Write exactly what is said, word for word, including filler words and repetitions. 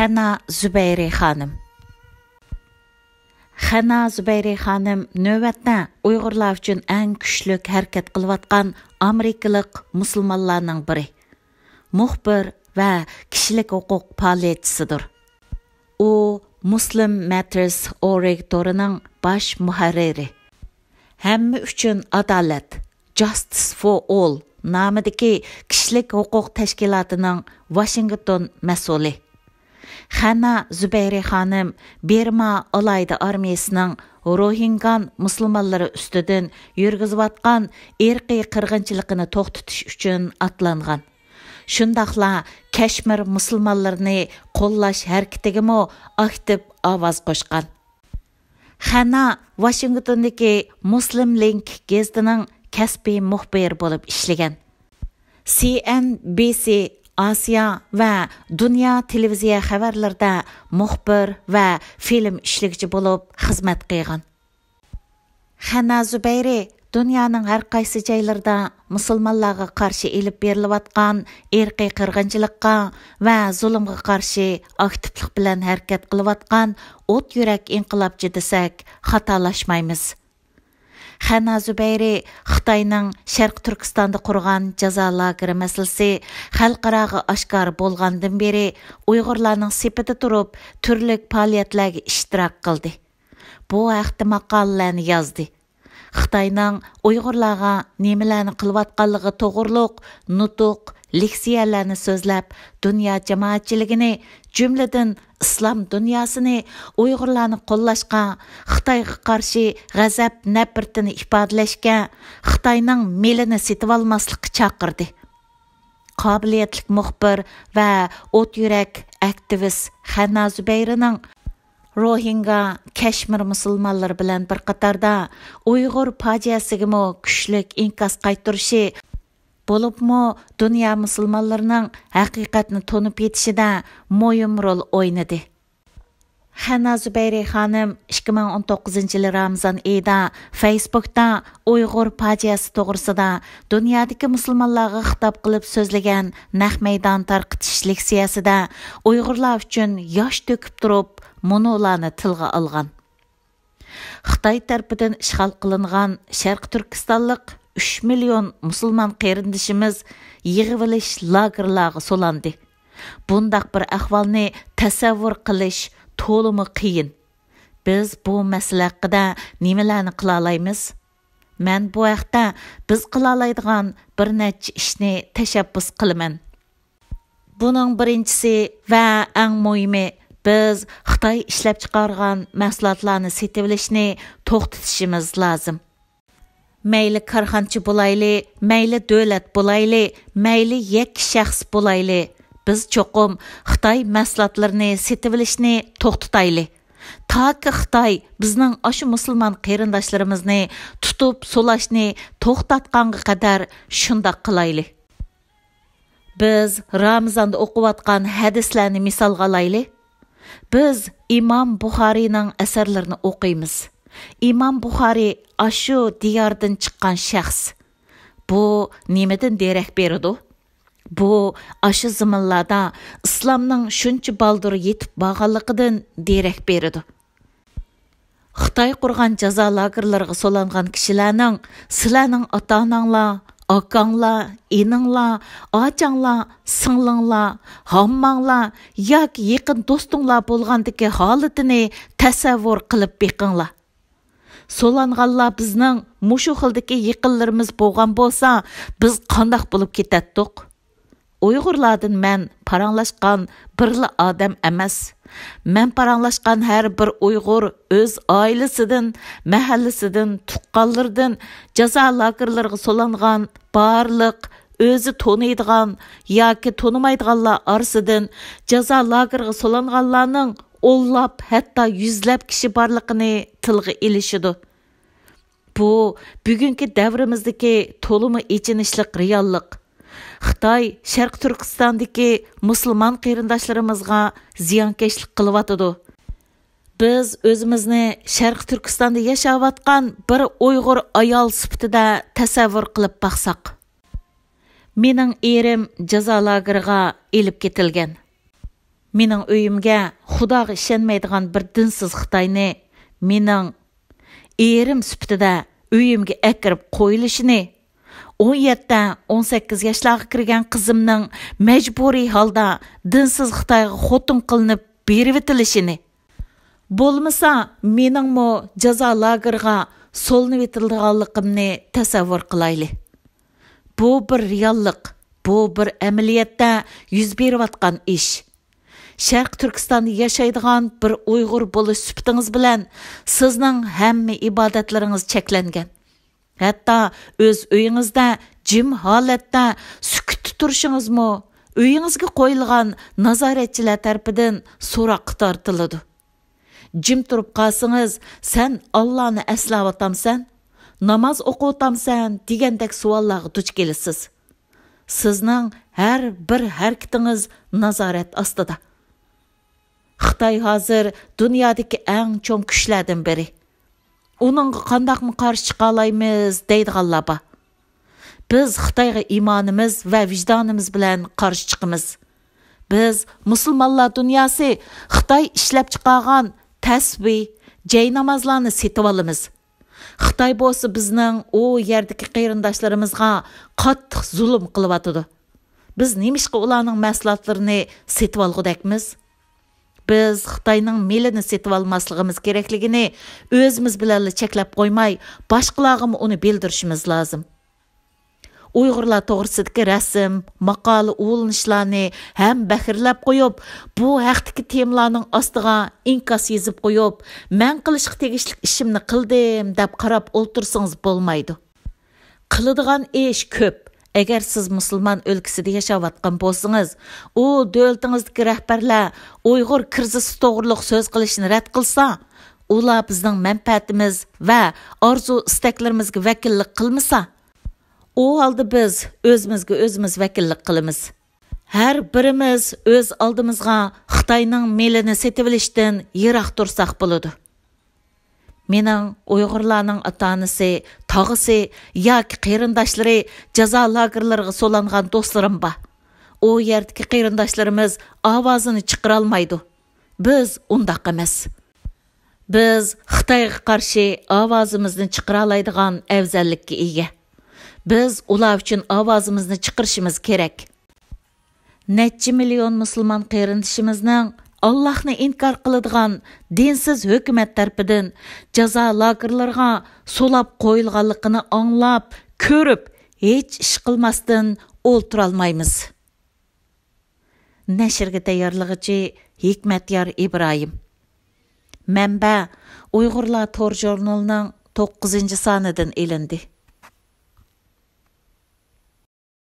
خەنا زۇبەيرى خانىم. خەنا زۇبەيرى خانىم نۆۋەتتە ئۇيغۇرلار ئۈچۈن ئەڭ كۈچلۈك ھەرىكەت قىلىۋاتقان ئامېرىكىلىق مۇسۇلمانلارنىڭ بىرى، مۇخبىر ۋە كىشىلىك ھوقۇق پائالىيەتچىسىدۇر. ئۇ Muslim Matters org تورىنىڭ باش مۇھەررىرى. ھەممە ئۈچۈن ئادالەت، Justice for All نامىدىكى كىشىلىك ھوقۇق تەشكىلاتىنىڭ ۋاشىنگتون مەسئۇلى. خەنا زۇبەيرى خانىم بىرما ئالاھىدە ئارمىيىسىنىڭ روھىنگان مۇسۇلمانلىرى ئۈستىدىن يۈرگۈزۈۋاتقان ئىرقىي قىرغىنچىلىقىنى توختىتىش ئۈچۈن ئاتلانغان. شۇنداقلا كەشمىر مۇسۇلمانلىرىنى قوللاش ھەرىكىتىگىمۇ ئاكتىپ ئاۋاز قوشقان. خەنا ۋاشىنگتوندىكى مۇسلىم لىنك گېزىتىنىڭ كەسپىي مۇخبىرى بولۇپ ئىشلىگەن. سى ئېن بى سى ئاسىيا ۋە دۇنيا تېلېۋىزىيە خەۋەرلىرىدە مۇخبىر ۋە فىلىم ئىشلىگۈچى بولۇپ خىزمەت قىلغان. خەنا زۇبەيرى دۇنيانىڭ ھەر قايسى جايلىرىدا مۇسۇلمانلارغا قارشى ئېلىپ بېرىلىۋاتقان ئىرقىي قىرغىنچىلىققا ۋە زۇلۇمغا قارشى ئاكتىپلىق بىلەن ھەرىكەت قىلىۋاتقان ئوت يۈرەك ئىنقىلابچى دېسەك خاتالاشمايمىز. خەنا زۇبەيرى خىتاينىڭ شەرقىي تۈركىستاندا قۇرغان جازا لاگېرى مەسىلىسى خەلقئاراغا ئاشكارا بولغاندىن بېرى ئۇيغۇرلارنىڭ سېپىدە تۇرۇپ تۈرلۈك پائالىيەتلەرگە ئىشتىراك قىلدى. بۇ ھەقتە ماقالىلەرنى يازدى. خىتاينىڭ ئۇيغۇرلارغا نېمىلەرنى قىلىۋاتقانلىقى توغرۇلۇق نۇتۇق، لېكسىيەلەرنى سۆزلەپ، دۇنيا جامائەتچىلىكىنى، جۈملىدىن ئىسلام دۇنياسىنى ئۇيغۇرلارنى قوللاشقا، خىتايغا قارشى غەزەپ نەپرىتىنى ئىپادىلەشكە، خىتاينىڭ مېلىنى سېتىۋالماسلىققا چاقىردى. قابىلىيەتلىك مۇخبىر ۋە ئوت يۈرەك ئاكتىۋىست خەنا زۇبەيرىنىڭ روھىنگا، كەشمىر مۇسۇلمانلىرى بىلەن بىر قاتاردا ئۇيغۇر پاجىئەسىگىمۇ كۈچلۈك ئىنكاس قايتۇرۇشى، بولۇپمۇ دۇنيا مۇسۇلمانلىرىنىڭ ھەقىقەتنى تونۇپ يېتىشىدە مۇھىم رول ئوينىدى. خەنا زۇبەيرى خانىم ئىككى مىڭ ئون توققۇزىنچى يىلى رامىزان ئېيىدا فېيسبۇكتا ئۇيغۇر پاجىئەسى توغرىسىدا دۇنيادىكى مۇسۇلمانلارغا خىتاب قىلىپ سۆزلىگەن نەق مەيدان تارقىتىش لېكسىيەسىدە ئۇيغۇرلار ئۈچۈن ياش تۆكۈپ تۇرۇپ مۇنۇلارنى تىلغا ئالغان. خىتاي تەرىپىدىن ئىشغال قىلىنغان شەرقىي تۈركىستانلىق ئۈچ مىليون مۇسۇلمان قېرىندىشىمىز يىغىۋېلىش لاگېرلارغا سولاندى. بۇنداق بىر ئەھۋالنى تەسەۋۋۇر قىلىش تولىمۇ قىيىن. بىز بۇ مەسىلە ھەققىدە نېمىلەرنى قىلالايمىز؟ مەن بۇ ھەقتە بىز قىلالايدىغان بىر نەچچە ئىشنى تەشەببۇس قىلىمەن. بۇنىڭ بىرىنچىسى ۋە ئەڭ مۇھىمى، بىز خىتاي ئىشلەپچىقارغان مەھسۇلاتلارنى سېتىۋېلىشنى توختىتىشىمىز لازىم. مەيلى كارخانىچى بولايلى، مەيلى دۆلەت بولايلى، مەيلى يەككە شەخس بولايلى، بىز چوقۇم خىتاي مەھسۇلاتلىرىنى سېتىۋېلىشنى توختىتايلى. تاكى خىتاي بىزنىڭ ئاشۇ مۇسۇلمان قېرىنداشلىرىمىزنى تۇتۇپ سولاشنى توختاتقانغا قەدەر شۇنداق قىلايلى. بىز رامىزاندا ئوقۇۋاتقان ھەدىسلەرنى مىسالغا ئالايلى. بىز ئىمام بۇخارىينىڭ ئەسەرلىرىنى ئوقۇيمىز. ئىمام بۇخارىي ئاشۇ دىياردىن چىققان شەخس. بۇ نېمىدىن دېرەك بېرىدۇ؟ بۇ ئاشۇ زېمىنلاردا ئىسلامنىڭ شۇنچە بالدۇر يېتىپ بارغانلىقىدىن دېرەك بېرىدۇ. خىتاي قۇرغان جازا لاگېرلىرىغا سولانغان كىشىلەرنىڭ سىلەرنىڭ ئاتا-ئاناڭلار، ئاكاڭلار، ئىنىڭلار، ئاچاڭلار، سىڭلىڭلار، ھامماڭلار ياكى يېقىن دوستۇڭلار بولغاندىكى ھالىتىنى تەسەۋۋۇر قىلىپ بېقىڭلار. سولانغانلار بىزنىڭ مۇشۇ خىلدىكى يېقىنلىرىمىز بولغان بولسا، بىز قانداق بولۇپ كېتەتتۇق؟ ئۇيغۇرلاردىن مەن پاراڭلاشقان بىرلا ئادەم ئەمەس. مەن پاراڭلاشقان ھەر بىر ئۇيغۇر ئۆز ئائىلىسىدىن، مەھەللىسىدىن، تۇغقانلىرىدىن، جازا لاگېرلىرىغا سولانغان بارلىق ئۆزى تونۇيدىغان ياكى تونۇمايدىغانلار ئارىسىدىن جازا لاگېرغا سولانغانلارنىڭ ئونلاپ، ھەتتا يۈزلەپ كىشى بارلىقىنى تىلغا ئېلىشىدۇ. بۇ بۈگۈنكى دەۋرىمىزدىكى تولىمۇ ئېچىنىشلىق رېئاللىق. خىتاي شەرقىي تۈركىستاندىكى مۇسۇلمان قېرىنداشلىرىمىزغا زىيانكەشلىك قىلىۋاتىدۇ. بىز ئۆزىمىزنى شەرقىي تۈركىستاندا ياشاۋاتقان بىر ئۇيغۇر ئايال سۈپىتىدە تەسەۋۋۇر قىلىپ باقساق. مېنىڭ ئېرىم جازا لاگېرىغا ئېلىپ كېتىلگەن. مېنىڭ ئۆيۈمگە خۇداغا ئىشەنمەيدىغان بىر دىنسىز خىتاينى مېنىڭ ئېرىم سۈپىتىدە ئۆيۈمگە ئەكىرىپ قويۇلۇشىنى، ئون يەتتە، ئون سەككىز ياشلارغا كىرگەن قىزىمنىڭ مەجبۇرىي ھالدا دىنسىز خىتايغا خوتۇن قىلىنىپ بېرىۋېتىلىشىنى، بولمىسا مېنىڭمۇ جازا لاگېرىغا سولىنىۋېتىلىدىغانلىقىمنى تەسەۋۋۇر قىلايلى. بۇ بىر رېئاللىق، بۇ بىر ئەمەلىيەتتە يۈز بېرىۋاتقان ئىش. شەرقىي تۈركىستاندا ياشايدىغان بىر ئۇيغۇر بولۇش سۈپىتىڭىز بىلەن سىزنىڭ ھەممە ئىبادەتلىرىڭىز چەكلەنگەن. ھەتتا ئۆز ئۆيىڭىزدە جىم ھالەتتە سۈكۈتتە تۇرۇشىڭىزمۇ ئۆيىڭىزگە قويۇلغان نازارەتچىلەر تەرىپىدىن سوراققا تارتىلىدۇ. جىم تۇرۇپ قالسىڭىز، سەن ئاللانى ئەسلەۋاتامسەن، ناماز ئوقۇۋاتامسەن دېگەندەك سوئاللارغا دۇچ كېلىسىز. سىزنىڭ ھەر بىر ھەرىكىتىڭىز نازارەت ئاستىدا. خىتاي ھازىر دۇنيادىكى ئەڭ چوڭ كۈچلەردىن بىرى. ئۇنىڭغا قانداقمۇ قارشى چىقالايمىز دەيدىغانلار بار. بىز خىتايغا ئىمانىمىز ۋە ۋىجدانىمىز بىلەن قارشى چىقىمىز. بىز مۇسۇلمانلار دۇنياسى خىتاي ئىشلەپ چىقارغان تەسبىھ، جەينامازلارنى سېتىۋالىمىز. خىتاي بولسا بىزنىڭ ئۇ يەردىكى قېرىنداشلىرىمىزغا قاتتىق زۇلۇم قىلىۋاتىدۇ. بىز نېمىشقا ئۇلارنىڭ مەھسۇلاتلىرىنى سېتىۋالغۇدەكمىز؟ بىز خىتاينىڭ مېلىنى سېتىۋالماسلىقىمىز كېرەكلىكىنى ئۆزىمىز بىلەنلا چەكلەپ قويماي، باشقىلارغىمۇ ئۇنى بىلدۈرۈشىمىز لازىم. ئۇيغۇرلار توغرىسىدىكى رەسىم، ماقالە ئۇلىنىشلارنى ھەم بەھرىلەپ قويۇپ، بۇ ھەقتىكى تېمىلارنىڭ ئاستىغا ئىنكاس يېزىپ قويۇپ، مەن قىلىشقا تېگىشلىك ئىشىمنى قىلدىم دەپ قاراپ ئولتۇرسىڭىز بولمايدۇ. قىلىدىغان ئىش كۆپ. ئەگەر سىز مۇسۇلمان ئۆلكىسىدە ياشاۋاتقان بولسىڭىز، ئۇ دۆلىتىڭىزدىكى رەھبەرلەر ئۇيغۇر كىرىزىسى توغرۇلۇق سۆز قىلىشنى رەت قىلسا، ئۇلار بىزنىڭ مەنپەئەتىمىز ۋە ئارزۇ ئىستەكلىرىمىزگە ۋەكىللىك قىلمىسا، ئۇ ھالدا بىز ئۆزىمىزگە ئۆزىمىز ۋەكىللىك قىلىمىز. ھەر بىرىمىز ئۆز ئالدىمىزغا خىتاينىڭ مېلىنى سېتىۋېلىشتىن يىراق تۇرساق بولىدۇ. مېنىڭ ئۇيغۇرلارنىڭ ئاتا-ئانىسى، تاغىسى ياكى قېرىنداشلىرى جازا لاگېرلىرىغا سولانغان دوستلىرىم بار. ئۇ يەردىكى قېرىنداشلىرىمىز ئاۋازىنى چىقىرالمايدۇ. بىز ئۇنداق ئەمەس. بىز خىتايغا قارشى ئاۋازىمىزنى چىقىرالايدىغان ئەۋزەللىككە ئىگە. بىز ئۇلار ئۈچۈن ئاۋازىمىزنى چىقىرىشىمىز كېرەك. نەچچە مىليون مۇسۇلمان قېرىندىشىمىزنىڭ ئاللاھنى ئىنكار قىلىدىغان دىنسىز ھۆكۈمەت تەرىپىدىن جازا لاگېرلىرىغا سولاپ قويۇلغانلىقىنى ئاڭلاپ، كۆرۈپ، ھېچ ئىش قىلماستىن ئولتۇرالمايمىز. نەشرگە تەييارلىغۇچى ھېكمەتيار ئىبراھىم. مەنبە: ئۇيغۇرلار تور ژۇرنىلىنىڭ توققۇزىنچى سانىدىن ئېلىندى.